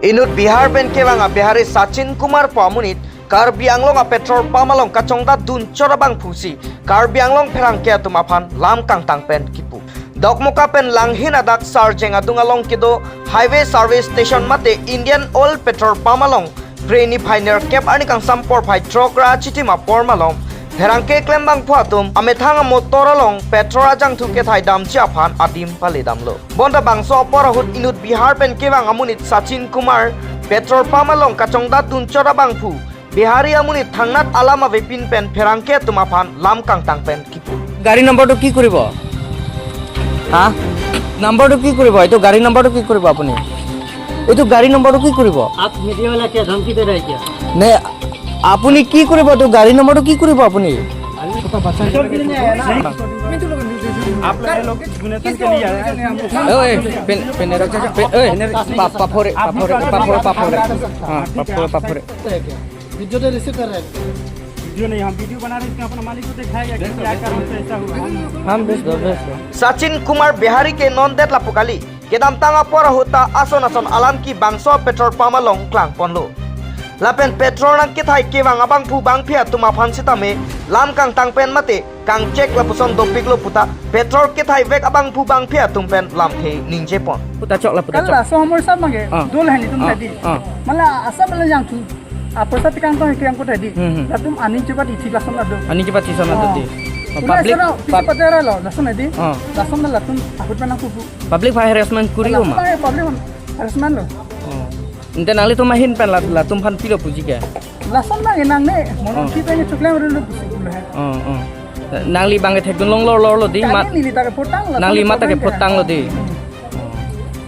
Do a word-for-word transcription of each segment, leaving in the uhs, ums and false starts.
Inut Bihar pen kevang a-Bihari Sachin Kumar pu amonit Karbi Anglong a-petrol pump along kachongdat dunchot abangphusi Karbi Anglong pherangke atum aphan lam kangtang pen kipu. Dokmoka pen Langhin adak Sarjeng adung along kedo Highway Service Station mate Indian Oil petrol pump along Phre niphai nerkep arni kangsam porphai throk ra chitim apor malom pherangke klembangphu atum amethang amotor along petrol ajangthu kethai damji aphan adim paledamlo. Bonta bangso apor ahut inut Bihar pen kevang amonit Sachin Kumar petrol pump along kachongdat dunchot abangphu Bihari amonit thangnat alam avepin pen pherangke atum aphan lam kangtang pen kipu. গাড়ী নম্বৰটো কি কৰিব? হা? নম্বৰটো কি কৰিব? এইটো গাড়ী নম্বৰটো কি কৰিব আপুনি? এইটো গাড়ী নম্বৰটো কি কৰিব? आप मीडिया वाला क्या धमकी दे रहा है क्या? নে, আপুনি কি কৰিব? এইটো গাড়ী নম্বৰটো কি কৰিব আপুনি? आप लोग, ये लोग गुनेशन के लिए आए हैं। ঐ, ঐ, পেন-, পেন-, পে-, ঐ, পা-, পাফৰে, পাফৰে, পাফৰে, পাফৰে। হা, পাফৰে, পাফৰে। वीडियो तो रिसीव कर रहे हैं। वीडियो नहीं, हम वीडियो बना रहे हैं, इसमें अपना मालिक को दिखाया गया कि क्या कारण से ऐसा हुआ। हम बेस दो, बेस दो। Sachin Kumar Bihari ke non det lapu kali. Kedamtang apor ahut ta ason ason alam ke bangso petrol pump along klangponlo. Lapen petrol nangkethai kevang abangphu bangphi atum aphan sitame lam kangtang pen mate kangchek lapuson dopiklo puta petrol kethai vek abangphu bangphi atum pen lamthe ningjepon. Puta chok la puta Kan chok. Laso homor sab mage, Ah. Dol hani tum Ah. Tadi. Ah. Mala asa bela yang tu. Apa sa tikang tong tikang ko tadi. Hmm, hmm. Latum ani cepat isi lason ado. Ani cepat isi lason ado Ah. Di. Oh, Pula public, sana pisa pub- patera lo, lason adi. Ah. Lason na latum ahut mana kubu. Public harassment kuri Lason ma. Na public harassment lo. Oh. Ente nanglitum ahin pen la-, latum aphan pilo puji ke? Lason na inang ne, mono Oh. Kita ni chuklang rin lo pusi kulo hai. Oh, oh. Nangli bang kethek dun long lor lor lo di, Kami ma-, neli ta kepotang lo, nangli kami mata kepotang kepotang lo di. Hmm. Oh.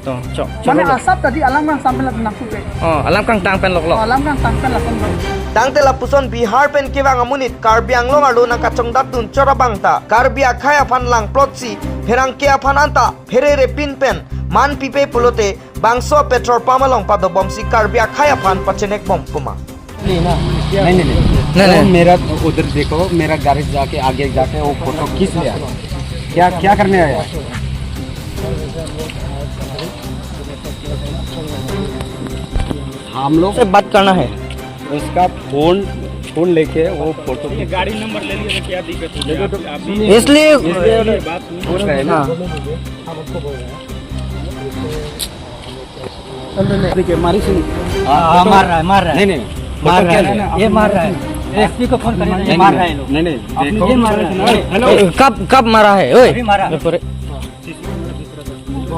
To, chok, chok Mane lo. Asap tadi alam kangtang pen latum nangkupe. Oh, alam kangtang pen lok lok. Oh, alam kangtang pen latum lo. Tangte lapuson Bihar pen kevang amonit Karbi Anglong arlo nangkachongdat dunchot abang ta Karbi akhei aphan langplotsi pherangke aphan anta phererepin pen man pipe pulote bangso petrol pump along padobomsi Karbi akhei aphan pachenek bom puma. नहीं ना। नहीं, नहीं, नहीं। नहीं, वो नहीं। मेरा उधर देखो, मेरा गाड़ी जाके आगे जाके वो फोटो खींच लिया। क्या, क्या करने आया? हम लोग से बात करना है। उसका फोन, फोन लेके वो फोटो खींच गाड़ी नंबर ले लिया तो क्या दिक्कत हो गया? देखो तो आप, आप भी इसलिए इसलिए बात पूछ रहे हैं ना। हाँ। देखिए, मारी सुनिए। हाँ, हाँ, मार रहा है, मार रहा है। नहीं, नहीं। मार रहा है। ये मार रहा है। एसपी को फोन करें, ये नहीं, मार नहीं, रहा है लोग। नहीं, नहीं, देखो। ये मार रहा है। हेलो। कब, कब मारा है? ओए। अभी मारा। नहीं,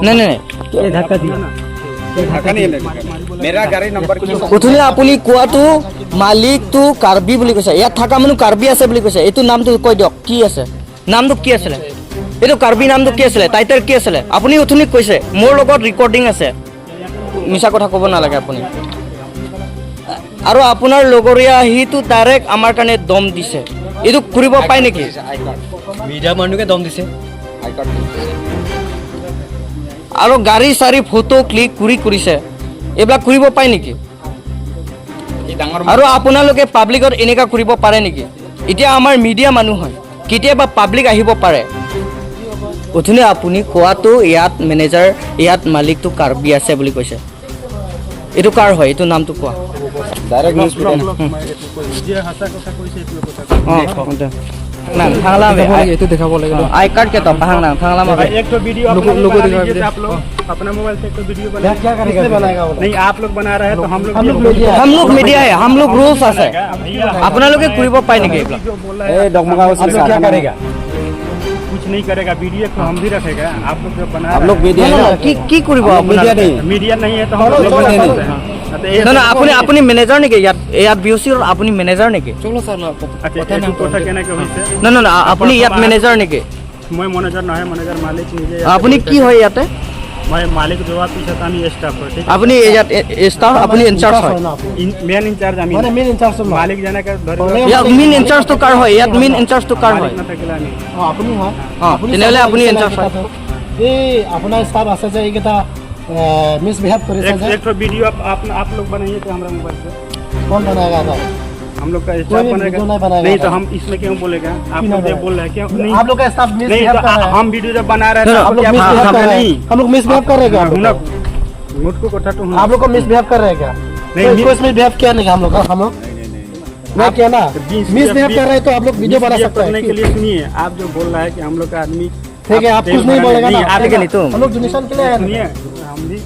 नहीं, नहीं। ये धक्का दिया। ये धक्का नहीं लगा। मेरा गाड़ी नंबर की উঠনি আপুনি কোৱাটো মালিকটো কাৰ্বি বুলি কৈছে, ইয়াত থকা মানুহ কাৰ্বি আছে বুলি কৈছে। এইটো নামটো কৈ দিয়ক, কি আছে? নামটো কি আছিলে? এইটো কাৰ্বি নামটো কি আছিলে? টাইটেল কি আছিলে? আপুনি উঠনি কৈছে, মোৰ লগত ৰেকৰ্ডিং আছে। মিছা কথা ক'ব নালাগে আপুনি। আৰু আপোনাৰ লগৰীয়া সিটো ডাইৰেক্ট আমাৰ কাৰণে দম দিছে। এইটো কৰিব পায় নেকি? মিডিয়া মানুহকে দম দিছে। আৰু গাড়ী চাৰি ফটো ক্লিক কৰি কৰিছে, এইবিলাক কৰিব পায় নেকি? আৰু আপোনালোকে পাব্লিকত এনেকা কৰিব পাৰে নেকি? এতিয়া আমাৰ মিডিয়া মানুহ হয়, কেতিয়াবা পাব্লিক আহিব পাৰে। উঠনি আপুনি কোৱাটো ইয়াত মেনেজাৰ, ইয়াত মালিকটো কাৰ্বি আছে বুলি কৈছে। এইটো কাৰ হয়? এইটো নামটো কোৱা। Direct news media. নিজে সঁচা কথা কৈছে, এইটো কথা। অ, এইটো। নাং থাংলাম। দেখাব লাগে, এইটো দেখাব লাগে। অ, আই কাৰ্ড কেইটা পাহাং নাং থাংলাম। भाई, एक तो वीडियो आप लोग बना लीजिए, आप लोग अपना मोबाइल से एक तो वीडियो बना। क्या, क्या करेगा? किसने बनाएगा वो? नहीं, आप लोग बना रहे हैं तो हम लोग हम लोग मीडिया है। हम लोग मीडिया है, हम लोग रूल्स আছে। আপোনালোকে কৰিব পায় নেকি এইবিলাক? जो बोल रहा है, ए, डगमगा आप लोग क्या करेगा? कुछ नहीं करेगा, वीडियो को हम भी रखेगा। आप लोग जो बना आप लोग रहे हैं। मीडिया না, না, না, কি, কি কৰিব আপোনালোকে? मीडिया नहीं। मीडिया नहीं है तो हम लोग मीडिया नहीं। हाँ, तो ये না, না, আপুনি, আপুনি মেনেজাৰ নেকি ইয়াত? ইয়াত বি অ' চিৰ আপুনি মেনেজাৰ নেকি? চলো ছাৰ, না, কথা, अच्छा, কথা এইটো নাম কথা কওঁতে। কেনেকে হৈছে? না, না, না, আপুনি ইয়াত মেনেজাৰ নেকি? মই মেনেজাৰ নহয়, মেনেজাৰ মালিক নিজে ইয়াতে আপুনি বহি কি থাকে। হয় ইয়াতে? মই মালিক যোৱাৰ পিছত আমি ষ্টাফ হয়, ঠিক আছে? আপুনি ইয়াত এ-, এ-, ষ্টাফ, আপুনি ইনচাৰ্জ হয়? ইন-, মেইন ইনচাৰ্জ আমি। মানে মেইন ইনচাৰ্জ মই। মালিক যেনেকে ধৰি লওক ইয়াত মেইন ইনচাৰ্জটো কাৰ হয়? ইয়াত মেইন ইনচাৰ্জটো কাৰ হয়? মালিক নাথাকিলে আমি। অ, আপুনি হয়। অ, আপুনি তেনেহ'লে আপুনি ইনচাৰ্জ হয়। এই আপোনাৰ ষ্টাফ আছে যে এইকেইটা, এ, মিছবিহেভ কৰিছে एक, যে। एक तो वीडियो आप, आप, आप लोग बनाइए तो हमारा मोबाइल पे। কোন বনায়েগা এইটো? हम लोग का कोई स्टाफ भी बनाएगा। वीडियो नहीं बनाएगा। नहीं तो हम इसमें क्यों बोलेगा? आप लोग ये बोल रहे हैं, क्यों नहीं? आप लोग का स्टाफ नहीं, मिसबिहेव तो कर रहा है। हम वीडियो जब बना रहे हैं, तो आप लोग मिसबिहेव कर रहे हैं। हम लोग मिसबिहेव कर रहे हैं क्या आप लोग? मुझको कथा तो आप लोग को मिसबिहेव कर रहे हैं क्या? नहीं, कोई मिस- कोई मिसबिहेव किया नहीं हम लोग का, हम लोग? नहीं, नहीं, नहीं, नहीं। नहीं आप किया ना? बीस मिसबिहेव कर रहे हैं तो आप लोग वीडियो बना सकते हैं। करने के लिए सुनिए, आप जो बोल रहा है कि हम लोग का आदमी ठीक है, आप कुछ नहीं बोलेगा ना? आप के लिए तो। हम लोग डोनेशन के लिए आए हैं। सुनिए, हम भी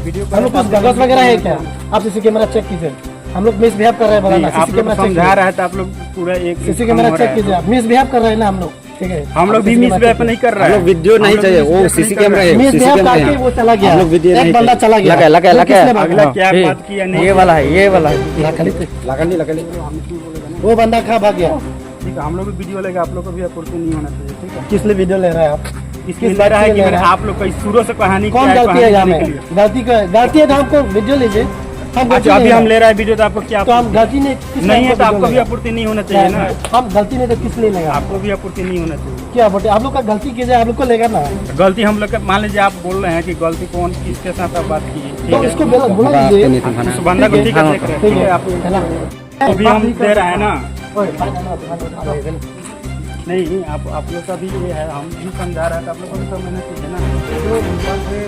वीडियो हम लोग कुछ कागज वगैरह है क्या? आप सीसी कैमरा चेक कीजिए। हम लोग मिसबिहेव कर रहे हैं बोला नहीं, ना, आप सीसी लोग कैमरा चेक समझा कीजिए। रहा है तो आप लोग पूरा एक सीसी कैमरा चेक कीजिए, आप मिसबिहेव कर रहे हैं ना हम लोग। ठीक है। हम लोग भी मिसबिहेव नहीं कर रहा है। हम लोग वीडियो नहीं चाहिए, वो सीसी कैमरा है, मिसबिहेव करके वो चला गया। हम लोग वीडियो नहीं चाहिए। एक बंदा चला गया। लगा, लगा, वो लगा। किसने भागा? अगला क्या हाँ। बात किया, नहीं ये किया? वाला है, ये वाला है। लाकड़ी पे। लाकड़ी, लाकड़ी। वो बंदा कहाँ भाग गया? ठीक है, हम लोग भी वीडियो लेगा, आप लोग को भी आपूर्ति नहीं होना चाहिए, ठीक है? किस लिए वीडियो ले रहे हैं आप? इसलिए किस ले रहा है बात के कि लिए मैंने ले रहे हैं? आप लोग का शुरू से कहानी कौन क्या है, गलती है कहानी यहाँ लेने में? के लिए। गलती का, गलती है तो हमको वीडियो लीजिए। हम गलती अच्छा, अभी नहीं हम है। ले रहा है वीडियो, तो आपको क्या तो हम आपत्ति है? गलती नहीं, किस लिए नहीं है तो आपको आपको वीडियो भी लेगा? आपूर्ति नहीं होना चाहिए नहीं, ना। हम गलती नहीं तो किस लिए लेगा? आपको भी आपूर्ति नहीं होना चाहिए। क्या बोलते? आप लोग का गलती कीजिए, आप लोग को लेगा ना। गलती हम लोग का, मान लीजिए आप बोल रहे हैं कि गलती कौन, किसके साथ आप बात किए, ठीक तो है? उसको बोला, बोला लीजिए। उस बंदा को ठीक है, ठीक है, ठीक है, ठीक है, आप है ना? अभी हम दे रहा है ना। ओए, नहीं, आप, आप लोग का भी ये है, हम भी समझा रहा है, तो आप लोग को भी समझना चाहिए ना। जो ऊपर से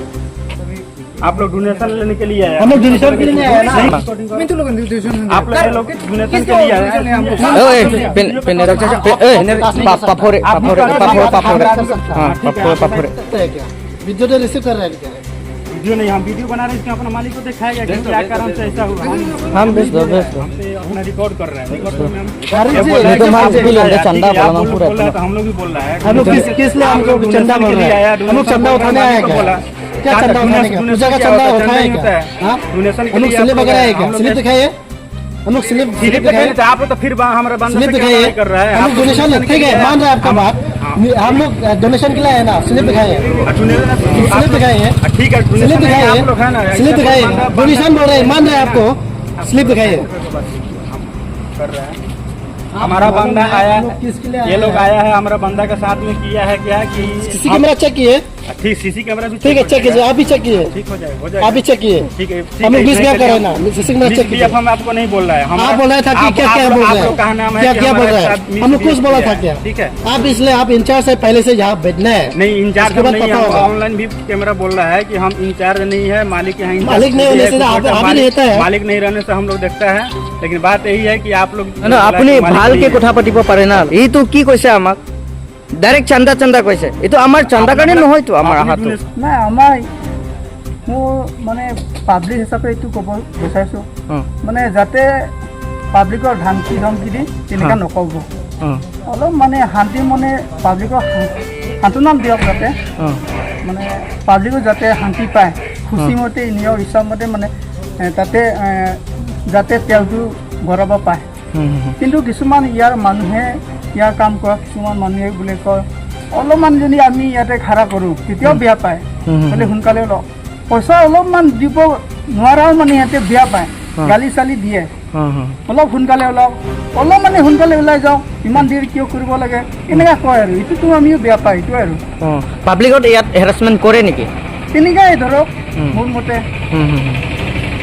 कभी आप लोग डोनेशन लेने के लिए आए हैं। हम लोग डोनेशन के लिए नहीं आए ना। नहीं। आप लोग, ये लोग डोनेशन के लिए आए हैं। ओए, पेन, पेन, पे-, ए, पा-, पाफोरे, पाफोरे, पाफोरे, पाफोरे। हाँ, पाफोरे, पाफोरे। वीडियो तो रिसीव कर रहे हैं क्या? वीडियो नहीं, हम वीडियो बना रहे हैं, इसमें अपना मालिक को दिखाएगा कि क्या कारण से ऐसा हुआ। हम भेज दो, भेज दो। हमसे अपना रिकॉर्ड कर रहे हैं, रिकॉर्ड में हम अरे जी, ये तो मार के ले, चंदा आप बोला ना लोग पूरा बोल रहे हैं, इतना। तो हम लोग भी बोल रहा है। हम लोग किस, किस लिए हम लोग चंदा बोल रहे हैं? हम लोग चंदा उठाने आए हैं क्या? क्या चंदा उठाने का? पूजा का चंदा उठाए हैं क्या? हाँ? हम लोग स्लिप वगैरह है क्या? स्लिप दिखाइए। हम लोग स्लिप, स्लिप दिखाइए। तो आप लोग तो फिर बा-, हमारा बंदा स्लिप से क्या दिखाइए। लड़ाई कर रहा है? हम लोग डोनेशन है, ठीक है, मान रहे हैं आपका बात। हाँ। हम लोग, अ, डोनेशन के लिए है ना, स्लिप दिखाइए। अच्छा, डोनेशन स्लिप दिखाइए। हाँ, ठीक है, डोनेशन स्लिप दिखाइए। आप लोग है ना, स्लिप दिखाइए। डोनेशन बोल रहे हैं, मान रहे हैं आपको। स्लिप दिखाइए। कर रहे हैं। हमारा बंदा आया, ये लोग आया है, हमारा बंदा के साथ में किया है क्या कि सीसी कैमरा चेक किए। ठीक, सीसी कैमरा भी ठीक है, चेक कीजिए, आप भी चेक कीजिए। ठीक हो जाएगा, हो जाएगा। आप भी चेक कीजिए। ठीक है, ठीक है, हम लोग मिसबिहेव कर रहे हैं ना, सीसी कैमरा चेक कीजिए। हम आपको नहीं बोल रहे हैं, हम आप बोल रहे था कि आप, क्या, आप क्या लोग, बोल आप रहे लोग का नाम हैं? है क्या, कि क्या बोल हमारे रहे हैं? साथ हम लोग कुछ बोला मिसबिहेव था किया क्या? ठीक है। आप इसलिए आप इंचार्ज से पहले से यहाँ बैठना है। नहीं, इंचार्ज उसके हम बाद नहीं पता है, होगा। ऑनलाइन भी कैमरा बोल रहा है कि हम इंचार्ज नहीं है, मालिक यहाँ इंचार्ज मालिक नहीं होने से है, आप, आप ही मालिक, रहता है। मालिक नहीं रहने से हम लोग देखता है, लेकिन बात यही है कि आप लोग ना, बोला है আপুনি कि मालिक ভালকে नहीं है। কথা পাতিব পাৰে না? এইটো কি কৈছে আমাক? ডাইৰেক্ট চান্দা চান্দা কৈছে। এইটো আমাৰ চান্দা কাৰণে নহয়তো, আমাৰ আপুনি আহাটো। ডোনেশ্যন নাই, আমাৰ, মোৰ মানে পাব্লিক হিচাপে এইটো ক'ব বিচাৰিছোঁ, অ। মানে যাতে পাব্লিকৰ ধমকি ধমকি দি তেনেকুৱা অ। নক'ব। অ। অলপ মানে শান্তি মনে পাব্লিকক সা-, সান্তনা দিয়ক যাতে, অ। মানে পাব্লিকো যাতে শান্তি পায়, খুচি অ। মতে নিজৰ ইচ্ছা মতে মানে, এ, তাতে, এ, যাতে তেলটো ভৰাব পায়। হুম, হুম, হুম। কিন্তু কিছুমান ইয়াৰ মানুহে, ইয়াৰ কাম কৰা কিছুমান মানুহে বোলে কয়, "অলপমান যদি আমি ইয়াতে খাৰা কৰোঁ, তেতিয়াও হুম। বেয়া পায়।" হুম, হুম, বোলে, হুম। "সোনকালে ওলাওক।" পইচা অলপমান দিব নোৱাৰাও মানে সিহঁতে বেয়া পায়, হুম। গালি চালি দিয়ে। হুম, হুম। "অলপ সোনকালে ওলাওক, অলপ মানে সোনকালে ওলাই যাওক, ইমান দেৰি কিয় কৰিব লাগে?" এনেকুৱা কয় আৰু। এইটোতো আমিও বেয়া পাওঁ, এইটো আৰু। অ, পাব্লিকত ইয়াত হেৰাচমেণ্ট কৰে নেকি? তেনেকাই ধৰক, হুম। মোৰ মতে। হুম, হুম, হুম।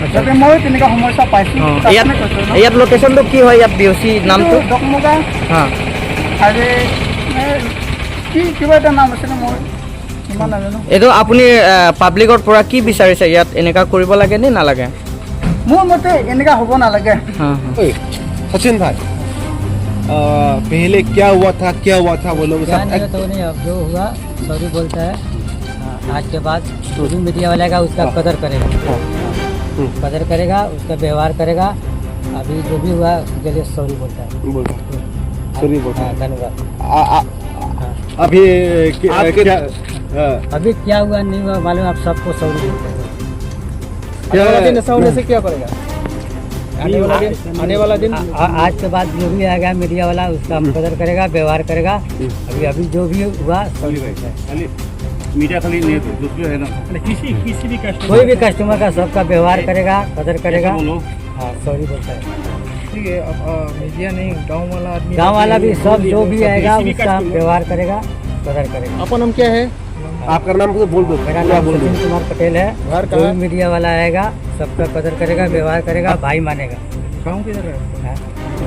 আচ্ছা। যাতে মই তেনেকা সমস্যা পাইছোঁ, অ, তাক ইয়াত, মানে কৈছোঁ ন। ইয়াত লোকেশ্যনটো কি হয়, ইয়াত বি অ' চি নামটো? এইটো দকমগা। হা। আৰে, এ, কি কিবা এটা নাম আছিলে, মই ইমান নাজানো। এইটো আপুনি, আ, পাব্লিকৰ পৰা কি বিচাৰিছে? ইয়াত এনেকা কৰিব লাগে নে নালাগে? মোৰ মতে এনেকা হ'ব নালাগে। হা, হা। ओए, सचिन भाई, अ, पहले क्या हुआ था, क्या हुआ था, वो लोग क्या सब नहीं एक- हुआ तो नहीं, अब जो हुआ, सॉरी बोलता है। हाँ, आज के बाद जो भी मीडिया वाला आएगा, उसका हाँ। कदर करेगा। हाँ। हम्म। कदर करेगा, उसका व्यवहार करेगा। अभी जो भी हुआ, उसके लिए सॉरी बोलता है। बोलता है। हाँ। सॉरी बोलता है। हाँ, धन्यवाद। आ, आ, हाँ। अभी कि-, आप कि-, क्या, हाँ। अभी क्या हुआ, नहीं हुआ मालूम, आप सबको सॉरी बोलता है। क्या आने वाला दिन ऐसा होने से क्या करेगा? आने वाला दिन, आने वाला दिन आ-, आ-, आज के बाद जो भी आएगा मीडिया वाला, उसका हम हम्म। कदर करेगा, व्यवहार करेगा। हम्म। अभी, अभी जो भी हुआ, सब ठीक है। खाली मीडिया खाली नहीं तो दूसरे है ना। नहीं, किसी, किसी भी कस्टमर कोई भी कस्टमर का सबका व्यवहार करेगा, कदर करेगा। बोलो। हाँ, सॉरी बोलता है। ठीक है, अब, अ, मीडिया नहीं, गांव वाला आदमी गांव वाला भी सब जो भी आएगा, किसी भी उसका हम कस्टमर व्यवहार करेगा, कदर करेगा। अपन हम क्या है? आपका नाम तो बोल दो, मेरा पूरा नाम बोल दो। सचिन कुमार पटेल है। घर कहाँ? जो भी मीडिया वाला आएगा, सबका कदर करेगा, व्यवहार करेगा, भाई मानेगा। गाँव किधर है? हाँ?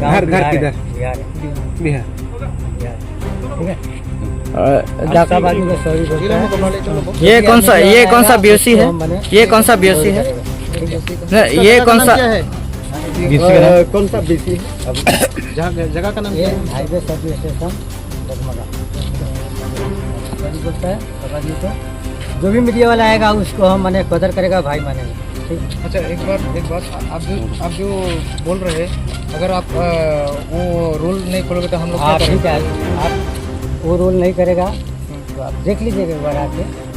गाँव घर, घर बिहार है, किधर? बिहार है। बिहार। बिहार। ठीक है? अ, डॉक्टर बाजू में सही बोलता है। ये कौन सा, ये कौन सा बीओसी है? ये कौन सा बीओसी है? नहीं, ये कौन सा? बीसी का नाम? अ, कौन सा बीसी है? जहाँ, जगह का नाम क्या है? हाईवे सब स्टेशन डगमगा। सही बोलता है, पकड़ लीजिए। जो भी मीडिया वाला आएगा, उसको हम, माने, कदर करेगा, भाई मानेंगे। ठीक। अच्छा, एक बार, एक बात, आप जो, आप जो बोल रहे हैं, अगर आप, अ, वो रूल नहीं खोलोगे तो हम लोग क्या हाँ, करेंगे? ठीक है। आप वो रूल नहीं करेगा, तो आप देख लीजिएगा एक बार आके।